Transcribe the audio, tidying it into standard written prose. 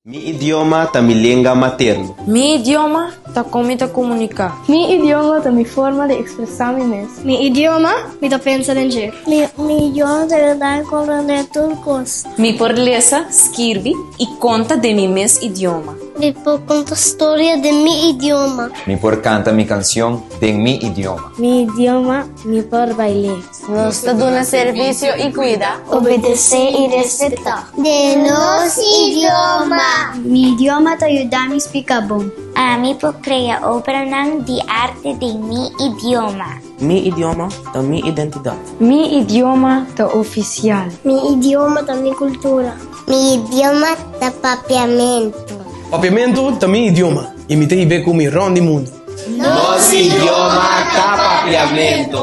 Mi idioma ta mi lenga materno. Mi idioma ta kon mi ta komuniká. Mi idioma ta mi forma di ekspresá mi mes. Mi idioma, mi ta pensa den dje. Mi idioma ta yuda mi komprondé tur kos. Mi por lesa, skirbi i konta den mi mes idioma. Mi por konta storia den mi idioma. Mi por kanta mi kansion den mi idioma. Mi idioma, mi por bail'é. Nos ta duna servisio i kuida. Obedesé i respetá. Den nos idioma. Mi idioma ta yuda mi splika bon. Ami por krea obranan di arte den mi idioma. Mi idioma ta mi identidat. Mi idioma ta ofisial. Mi idioma ta mi kultura. Mi idioma ta papiamentu. Papiamentu ta mi idioma i mi ta hib'é ku mi rònt di mundu. Nos idioma ta papiamentu.